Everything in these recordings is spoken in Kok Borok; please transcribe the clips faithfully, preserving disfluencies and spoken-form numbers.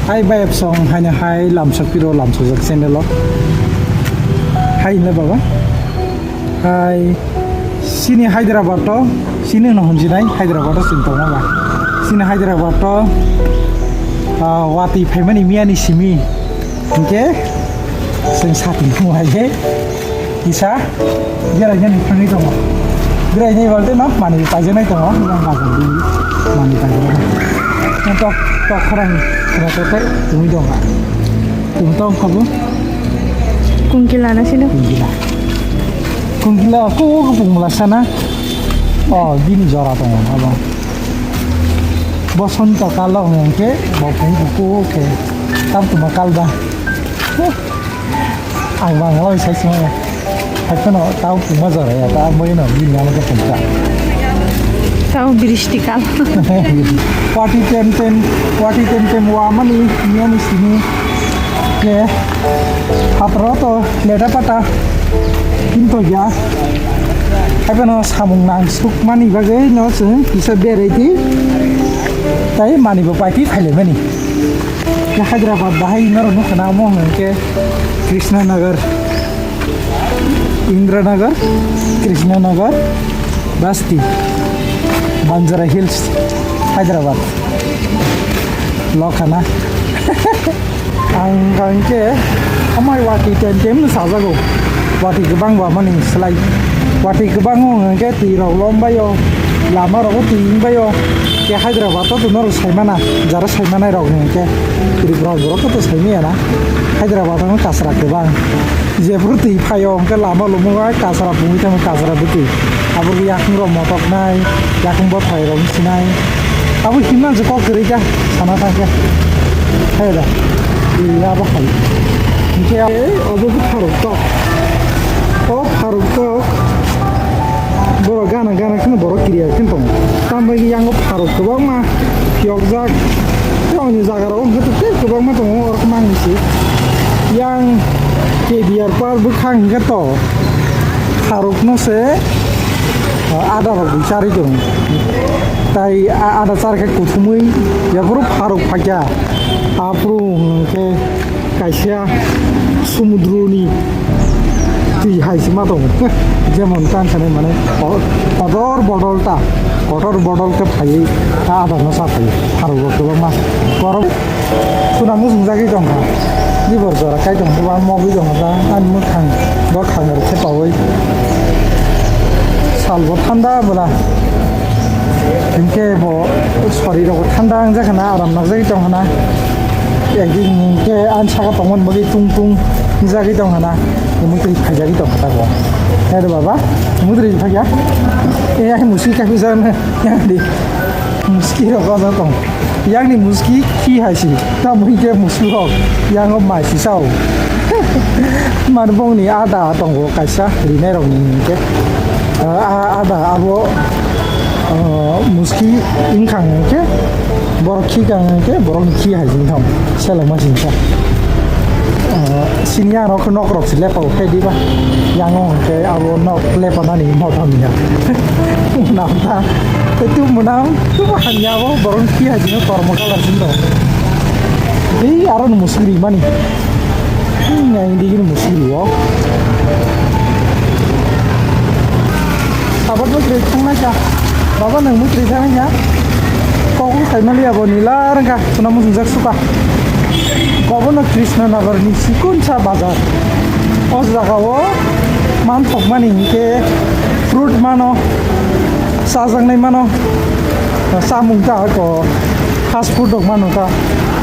Hai bayap song haino hai lamsok piro lamsok jak channel o. Hai ne baba. Hai sini Hyderabad to sini no honjinai Hyderabad to sini tongma ba. Sini Hyderabad to ah, wati phaimani miyani simi. Hingke sing satin thung hai ke kisa. Berai nani thangwi tongo. Berai nai balte no manwi paijaknai tongo. Yang bazar di manwi paijaknai. Yang tok tok khorang khorang tok tok tumi dong. Tumi tong khabu. Kungkila na sino. Kungkila. Kungkila ko ko pungla sana. Oh, bini jora tongo abo. Bosonto kalo hwnkhe bo pung kuku khe tam tuma kalba. Ang bangla bai sai sima ya. Haikhe no tao puma jora ya, ta moi no bini ano khe pungka. Tao biristi kal. Wati tem tem, wati tem tem wa mani, miyani sini. Ke, hatro to leta pata. Kinto ya. Haikhe no samung nang suk mani bagwi no chwng kisa berai di. Tai mani bo paiti phaile mani. Ke Hyderabad bahai norok nukha na omo hwnkhe Krishnanagar, Indranagar, Krishnanagar, Basti, Banjara Hills, Hyderabad. Lokhana. Ang hwnkhe amai wati tem tem sajago. Wati kwbang ba mani slai. Wati kwbang o hwnkhe twi rok lom baio, lama rogo twi wng baio. Ke Hyderabad o to norok saimana, jara saimanai rok hwnkhe Tripura borok to saimaya na. Hyderabad o kasra kwbang. Jephuru twi phaio hwnkhe lama lumo kasra bumui thango, kasra bwtwi. Abo yakung rok motoknai, yakung bwthai rok sinai. Abo himna je kok kwrwi kha sana thangkhe. Hai da. Iri abo hai. Hingke obo khe pharuk tok. O pharuk tok. Borok gana gana kheno borok kiriya khe tongo. Tambai yango pharuk kwbangma phiyokjak. Tei oni jaga rok wngkhe tei kwbangma tongo orok mangni se. Yang K B R park bwkhak hingkhe to pharuk no se. Ada rok bwi charwi tongo. Tai a-, ada char khe kuthumwi yaphuru pharuk phakya. Aphuru hwnkhe kaisa sumudroni twi hai se ma tongo. Jemon tang sanai mane ko-, kotor bodol ta, kotor bodol khe phaiwi ta ada no sa phaiwi. Pharuk rok kwbangma. Borok Suna muchungjagwi tongkha. Nibor jora kai tongkha, ba mogwi tongkha, ani mwkhang bo khangaro khe paui. Salbo thanda bwla. Hinkhe bo sorirokbo thanda wngjakha na, aram nakjagwi tongkha na. Ekdin hinkhe ani saka tongmani bagwi tung tung wngjakgwi tongkha na. Mwtwi phaijagwi tongkha ta bo. Khe re baba, mwtwi phaiya. E, ai musi kaphijak na, yang di. Muski rok o tong. Yang ni muski khi hai si. Tamo hingke muski rok. Yang o mai si sao. Mar bong ni ada tongo kaisa rinai rok ni hingke. Ah, ah, ada abo, ah, muski wngkha hingke. Borok khi kang hingke, borok ni khi hai si thong. Seleng ma singsa. Ah, sini yang rok nok rok si lepa o khe diba. Yang o hingke abo nok lepa nani motom ya. Nam ta. Itu menang. Tubo hamya bo borok ni phiya jino kormo kalar jino. Ei aro no musi ri mani. Hmm, yang ini gini musi ri o. Sabat bo kiri thang nai ka. Baba nang mo kiri thang ya. Kok lu kai mali abo nila rengka. Tuna mo sunjak suka. Kobono Krishnanagar ni sikunsa bazar. O jaga o manthok mani hingke fruit mano. Chajaknai mano, chamung ta ko fast food rok mano ta,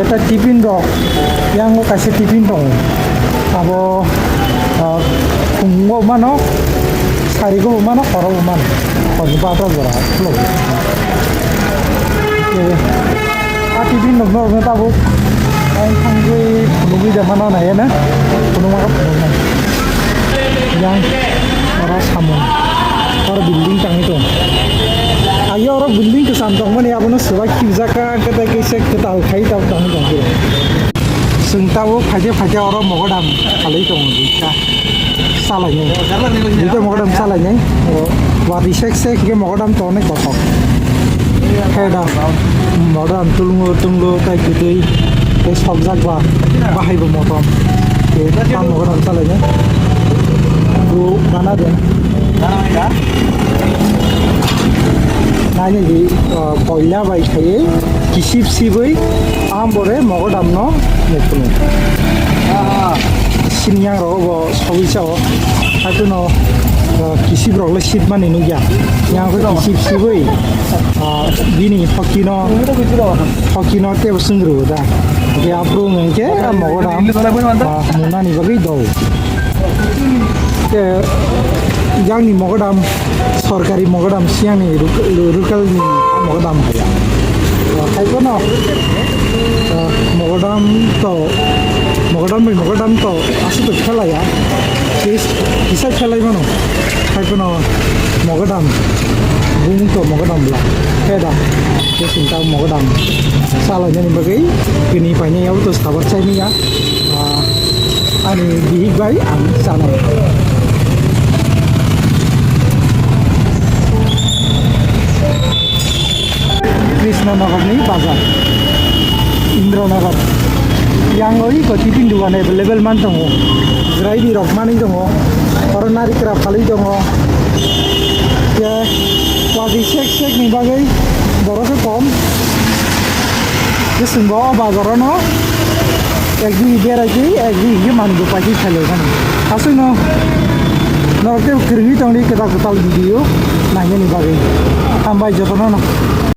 eta tiffin rok, yang o kaisa tiffin tongo, abo, ah, phungo mano, sarigo bo mano, horo bo mano, hor ni bata jora khlai. A tiffin rok norok no tabuk ang thangwi phunugwi da mano nai na, phunugma ka phunuknai. Yang oro samung, oro building tangwi tong. Ayo oro building kwcham tongmani abono swbai khibjak ka, hwnkhe tai kaisa kwtal khai tabuk tangwi tong phiro. Chwng tabuk phaikhe phaikhe oro mogodam khalwi tongo duita. Salainai. Duita mogodam salainai. O, watwi sek sek hwnkhe mogodam tongnai kothok. Khe da mogodam tulungo tunglo tai kwtwi. Tei sokjak ba, bahai bo motom. Tei tam mogodam chalainai. Bo gana de. Naini di, ah, koila bai khaiwi kisip sibwi ambore mogodam no muphunu. Sinyang rogo bo sogwi chao. Haikhe no, ah, kisip rok le sip mani nukya. Yang khe kisip sibwi, ah, bini hoki no, hoki no tebo swngrwo da. Hwnkhe aphuru wngkhe mogodam, ah, munani bagwi do. Khe yang ni mogodam, sorkari mogodam, siyang ni ruk-, rukal ni mogodam haya. Haikheno, ah, mogodam to, mogodam bai mogodam to, aswk to khelaya. Kis-, kisa khelai mano. Haikheno mogodam, bumung to mogodam bla. Khe da, khe sinta mogodam. Salainani bagwi, kini painai yabo to sabar chaini ya. Ah, ani bihik bai ang chanai. Krishnanagar ni bazar, Indranagar. Yang oi ko tiffin dukan available man tongo. Jrai di rok mani tongo. Oro narikra phalwi tongo. Ya, wadi sek sek ni bagwi borok khe kom. Bising bo o bazar o no ek dui berai twi, ek dui hingke manwi bo paitwi khailai mani. Aswk no norok tei kwrwngwi tongdi kwtal kwtal video nainani bagwi. Hambai jotono no.